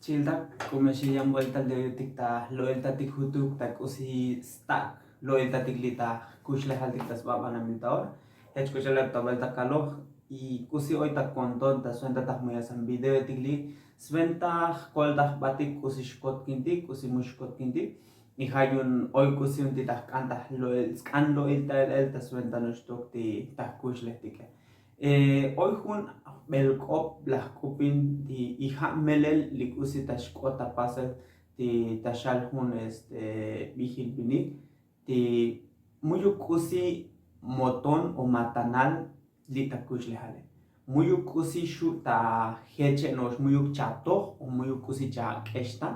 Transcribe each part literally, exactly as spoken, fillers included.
Xiltak k'ume xi yan vuelta li oyotik ta lo'iltatik jutuk ta k'usi stak' lo'iltatik li ta jkuxlejaltik ta sba banamil ta ora. Jech k'uxalab ta vuelta kaloj y k'usi oy ta konton ta sventa ta jmuyasan videoetik li sventa jkoltaj jbatik k'usi xkotkintik k'usi mu xkotkintik. Y ja' yu'un oy k'usi yu'un ti ta jk'an ta lo'il sk'an lo'il ta el el ta sventa noxtok ti ta jkuxlejtike. Oy jun jbel k'op laj k'upin ti ija' melel li k'usi ta xk'ot ta pasel ti ta xal jun este bijil vinik ti muyuk k'usi moton o matanal li' ta kuxlejale. Muyuk k'usi xu' ta jeche' no'ox muyuk chatoj o muyuk k'usi chak'exta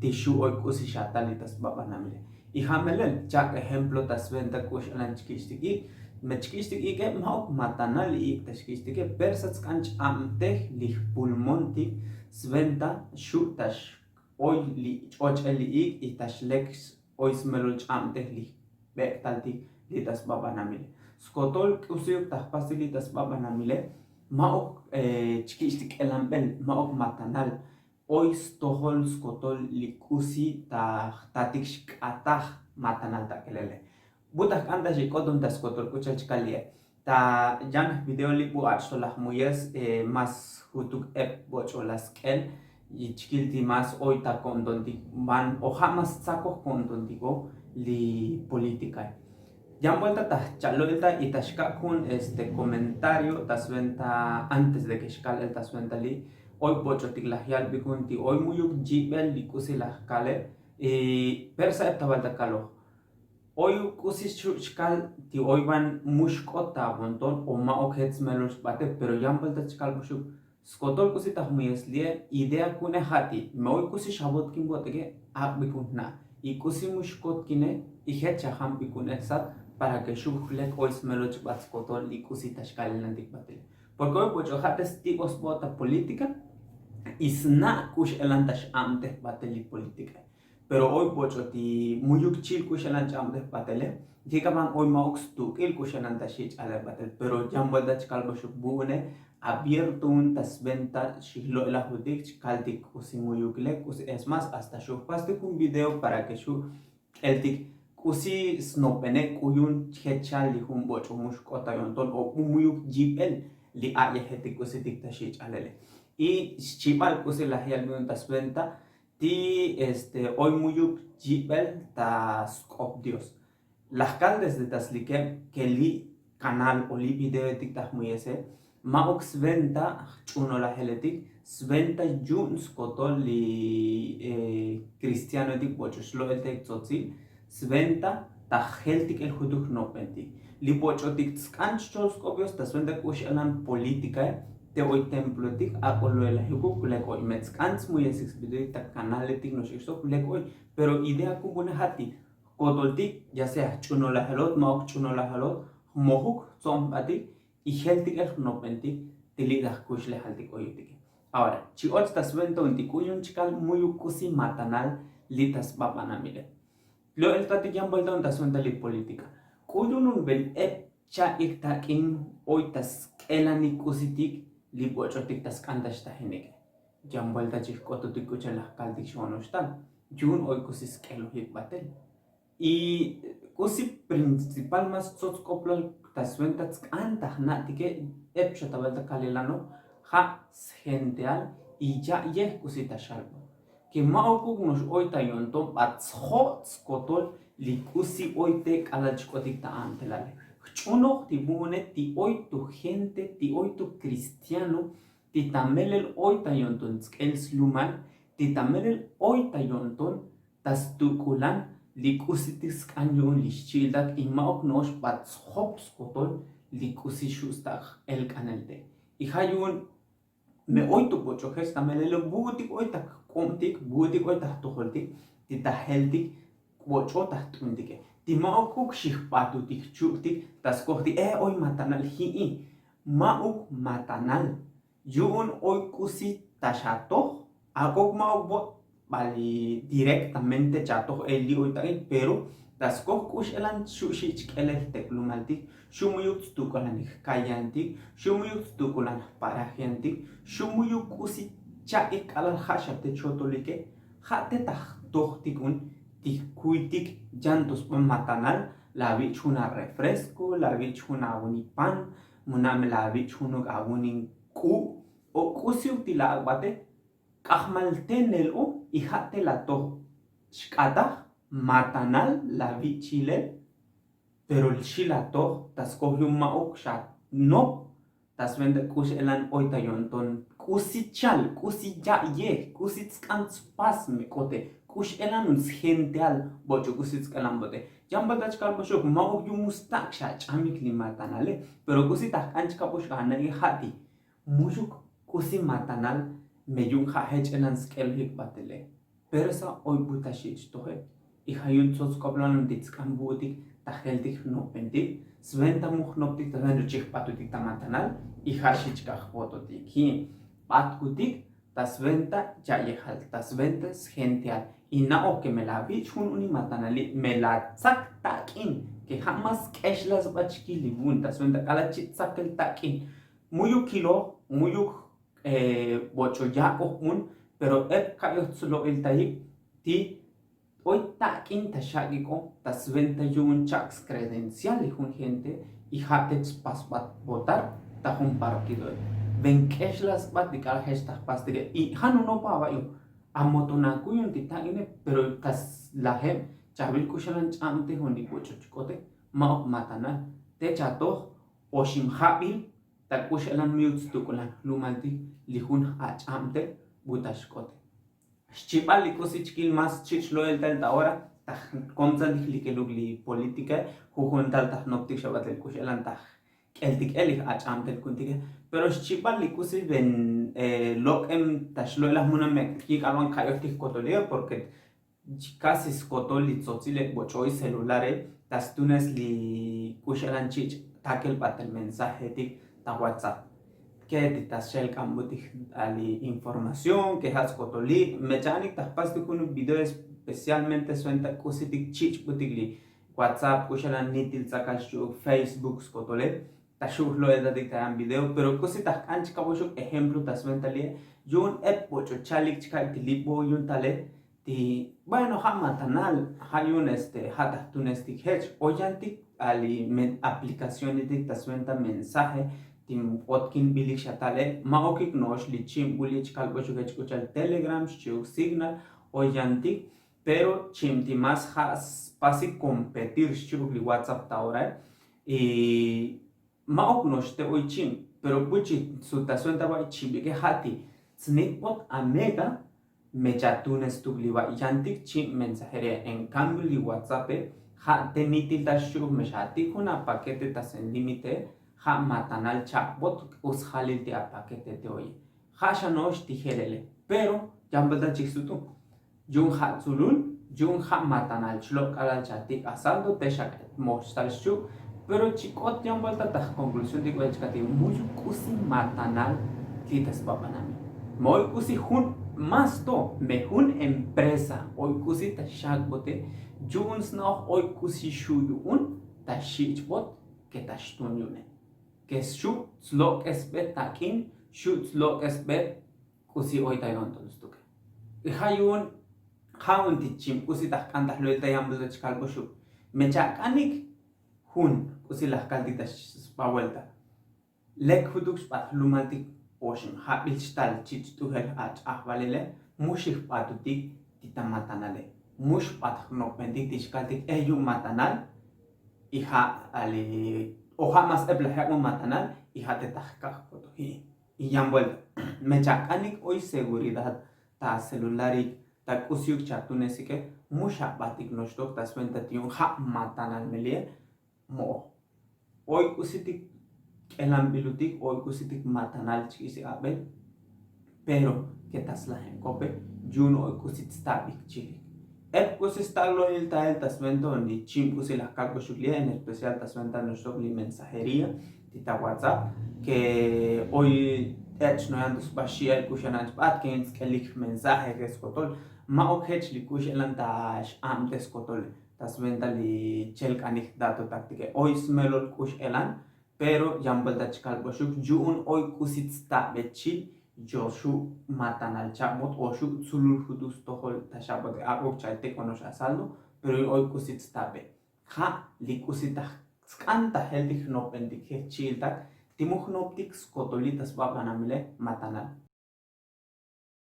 ti xu' oy k'usi xatal li' ta sba banamile. Ija' melel chak' ejemplo ta sventa k'u x'elan chkich'tik ik'. Me chkich'tik ik'e ma'uk matanal li ik' ta xkich'tike persa tsk'an ch'abtej li jpulmontik sventa xu' ta x'oy li ch'och'el li ik' y ta xlek oy smelol ch'abtej li jbek'taltik li ta sba banamile. Skotol k'usiuk ta jpastik li ta sba banamile ma'uk chkich'tik k'elanbel ma'uk matanal. Oy stojol skotol li k'usi ta jtatik xk'ataj matanal ta k'elele. Bu ta jk'an ta xik'ot un ta skotol k'u chal chkal li'e. Ta yan jvideo li bu ach' to laj muyes mas jutuk ep boch'o la sk'el y chkil ti mas oy ta ko'ntontik ban o ja' mas tzakoj ko'ntontiko li polítika. Yan vuelta ta chalo'ilta y ta xkak' jun este comentario ta sventa antes de ke xkal el ta sventa li' oy boch'otik laj yalbik jun ti oy muyuk yibel li k'usi laj kale. Y persa ep ta vuelta kaloj oy k'usi xu' chkal ti oy ban mu xk'ot ta bonton o ma'uk jech smelol xbate pero yan vuelta chkal buxuk. Skotol k'usi ta jmuyes li'e idea ku'une ja' ti me oy k'usi xabotkin bot'ike ak'bik jun jna' y k'usi mu xkotkine y jech xajambik jun el sat para ke xu' jlek oy smelol chbat skotol li k'usi ta xkalelantik batile. Porke oy boch'o ja' te stik'o sbot ta polítika y sna' k'u x'elan ta x'abtej batel li polítika. Pero oy boch'o ti muyuk chil k'u x'elan ch'abtej batele. Jik'aban oy ma'uk stuk'il k'u x'elan ta xich'alel batel pero yan vuelta chkal boxuk bu'une abierto un ta sventa xijlo'elajutik chkaltik k'usi muyuk lek k'usi es mas hasta xu' jpastik jun video para ke xu' k'eltik k'usi snopene k'u yu'un jechal li jun boch'o mu xk'ot ta yo'nton o bu muyuk yibel li a'yejetik k'usitik ta xich'alele. Y xchibal k'usi laj yal yu'un ta sventa ti este oy muyuk yibel ta sk'op dios. Laj kal desde ta slikeb ke li' kanal o li' videoetik ta jmuyese ma'uk sventa jch'unolajeletik sventa yu'un skotol li kristianoetik boch'o xlo'eltek tzotzil sventa ta jeltik el jutuk jnopbentik. Li boch'otik tsk'an chchol sk'op dios ta sventa k'u x'elan polítikae te oy temploetik ak'o lo'elajikuk lek oy me tsk'an smuyesik svideoetik ta kanaletik no'ox ixtok lek oy. Pero idea ku'un bune ja' ti jkotoltik ya sea jch'unolajelot ma'uk jch'unolajelot jmojuk jtzo'nbatik y jeltik el jnopbentik ti li' ta jkuxlejaltik oyotike. Ahora chi och ta sventa un ti k'u yu'un chkal muyuk k'usi matanal li' ta sba banamile. Lo'eltatik yan vuelta un ta sventa li polítika k'u yu'un un ben ep cha'ik tak'in oy ta sk'elanik k'usitik li boch'otik ta sk'an ta xtajinike. Yan vuelta chi jk'ototik k'u chal laj kaltik xo'onoxtal yu'un oy k'usi sk'elojik batel. Y k'usi principal mas tsots k'oplal ta sventa tsk'an ta jna'tike ep xa ta vuelta kalilano ja' sgenteal y ya'yej k'usi ta xalbon ke ma'ukuk no'ox oy ta yo'nton bat sjo't skotol li k'usi oy te k'alal chk'otik ta antelale. Jch'unoj ti bu'une ti oy tu gente ti oy tu kristiano ti ta melel oy ta yo'nton tsk'el slumal ti ta melel oy ta yo'nton ta stuk'ulan li k'usitik sk'an yu'un li xchi'iltak y ma'uk no'ox bat sjop skotol li k'usi xu' stak' jelk'anel te. Y ja' yu'un me oy tu boch'o jech ta melele bu'utik oy ta jk'ubtik bu'utik oy ta jtojoltik ti ta jeltik boch'o ta jt'untike ti ma'ukuk xijpatutik jchuk'tik ta skoj ti e oy matanal ji'i. Ma'uk matanal yu'un oy k'usi ta xatoj ak'ok ma'uk bo' bali directamente chatoj el li' oy tak'in pero ta skoj k'u x'elan xu' xi' chk'elel jteklumaltik xu' muyuk tstuk'ulan jkayantik xu' muyuk tstuk'ulan jparajiantik xu' muyuk k'usi Cha'ik k'alal ja' xa te chotolike, ja' te ta jtojtik un ti jkuytik yanto sba matanal. La vich' jun a refresco, la vich' jun a vuni pan, muna' me la vich' junuk a vuni k'u' o k'usiuk ti la ak'bate. K'ajmal te nel o y ja' te la toj xk'ataj matanal la vich' yilel. Pero xi la toj ta skoj yu'un ma'uk xa nop ta sventa k'u x'elan oy ta yo'nton k'usi chal, k'usi ya'yej, k'usi tsk'an tspas me k'ote, k'u x'elan un sgenteal boch'u k'usi tsk'elan bote. Yan bal ta chkalboxuk ma'uk yu'un mu stak' xa ch'amik li matanale. Pero k'usi ta jk'an chkaboxuk ana'ij ja' ti muxuk k'usi matanal me yu'un ja' jech elan sk'el jik'batele. Pero sa oy bu ta xich' toje. Y ja' yu'un tsots k'oplal un ti tsk'an bu'utik ta jeltik jnopentik sventa mu jnoptik ta sventa chij p'atutik ta matanal. Y ja' xich' ka jpototik ji' p'atkutik ta sventa ya'yejal, ta sventa sgenteal. Y na'oj ke me la vich' jun uni matanali me la tsak tak'in ke ja' mas k'exla sba chkil li vun ta sventa k'alal chi' tsakel tak'in. Mu'yuk kiloj, mu'yuk boch'o yak'oj un. Pero ep ka'yoj tslo'il tayik ti oy tak'in ta xak'ik'o ta sventa yu'un chak' skredencial li jun gente. Y ja' te chpasbat votar ta jun partidoe. Ven k'exla sbat li k'alal jech ta jpastike y ja' nunop aba' yu'un amotonakuy yu'un ti tak'ine. Pero ta slajeb chavil k'u xalan ch'abte jun li boch'o chk'ote ma'oj matanal te chatoj oxim jabil ta k'u x'elan miyuk tstuk'ulan jlumaltik li jun ach'abtel bu ta xk'ote. Xchibal li k'usi chkil mas chich' lo'el tal ta ora ta jkomtsantik li keluk li polítika jujun tal ta jnoptik xa batel k'u x'elan ta jk'eltik el li ach'abtel ku'untike. Pero xchibal li k'usi ven lok'em ta xlo'el laj muna me' yik'alban ka'yojtik kotolio porque kasi skotol li tsotsile boch'oy celulare ta stunes li k'u x'elan chich' takel batel mensajetik ta whatsapp. Ke ti ta xel k'ambutik a li información ke ja' skotoli me cha'anik ta jpastik junuk video especialmente sventa k'usitik chich' butik li whatsapp k'u x'elan nitil tsakal xchu'uk facebook skotole. Ta xu' jlo'eltatik ta yan video pero k'usi ta jk'an chkaboxuk ejemplo ta sventa li'e yu'un ep boch'o chalik chka'ik ti libo yu'un tale. Ti bueno ja' matanal ja' yu'un este ja' ta jtunestik jech oyantik a li aplicacionetik ta sventa mensaje ti otkinbilik xa tale. Ma'okik no'ox li chim buli chkalboxuk jech k'u chal telegram xchi'uk signal oyantik. Pero chim ti mas ja' spasik kompetir xchi'uk li whatsapp ta orae. Y ma'ok no'ox te oy chim pero buchi su ta sventa ba' chibike ja' ti tsnik bot amega. Me chatunes tuk li ba' yantik chim mensajeria en kambio li whatsappe ja' te nitil ta xchi'uk me xatik jun apakete ta sen limite. Ja' matanal chak' bot k'u sjalil ti apakete te oye. Ja' xa no'ox ti jelele pero yan balta chij sutu. Yu'un ja' tsulul yu'un ja' matanal chlo' k'alal chatik asalto te xa k'et moj xtal xchu'. Pero chi k'ot yan balta ta jkonklusión ti k'o chkati mu'yuk k'usi matanal ti ta sbabanami. Ma oy k'usi jun mas to me jun empresa oy k'usi ta xak'bote yu'un sna'oj oy k'usi xu' yu'un ta xich' bot ke ta xtun yu'une. Ke xu' tslok'esbe tak'in xu' tslok'esbe k'usi oy ta yo'nton stuke. Y ja' yu'un ja' un ti chim k'usi ta jk'an ta jlo'il ta yan vuelta chkalboxuk. Me chak'anik jun k'usi laj kaltik ta sba vuelta lek jutuk xbat jlumaltik oxim jabil xtal chich' t'ujel ach'ajvalile. Mu xijbatutik ti ta matanale mu xbat jnopbentik ti xkaltik e yu' matanal. Y ja' ali o ja' mas ep laj jek'un matanal. Y ja' te ta jkaj kotoji y yan vuelta me chak'anik oy seguridad ta celularik ta k'usiuk chatunesike. Mu xabatik noxtok ta sventa ti yu'un ja' matanal melie. Mo'oj oy k'usitik k'elanbilutik oy k'usitik matanal chk'isi abel. Pero ke ta slajen kope yu'un oy k'usi tstabik chilik. Ep k'usi stak' lo'il ta el ta sventa on li chim k'usi laj kalk'uxuk li en especial ta sventa noxtok li mensajeria ti ta whatsapp ke oy ech noyan ta sba xi'el k'u xelan chbat ke yu'un tsk'elik mensaje ke skotol. Ma ok jech li k'u xelan ta x'abte skotole ta sventa li chelk'anik dato taktike oy smelol k'u x'elan. Pero yan vuelta chkalboxuk yu'un oy k'usi tstabechil Yo xu' matanal chabot o xu' tzulul jutu stojol ta xabot e ak'uk cha'al te konox asaldo. Pero oy k'usi tstabe ja' li k'usi ta sk'an ta jeltik jnopbentik je' chi'iltak ti mu jnoptik skotoli ta sba banamile matanal.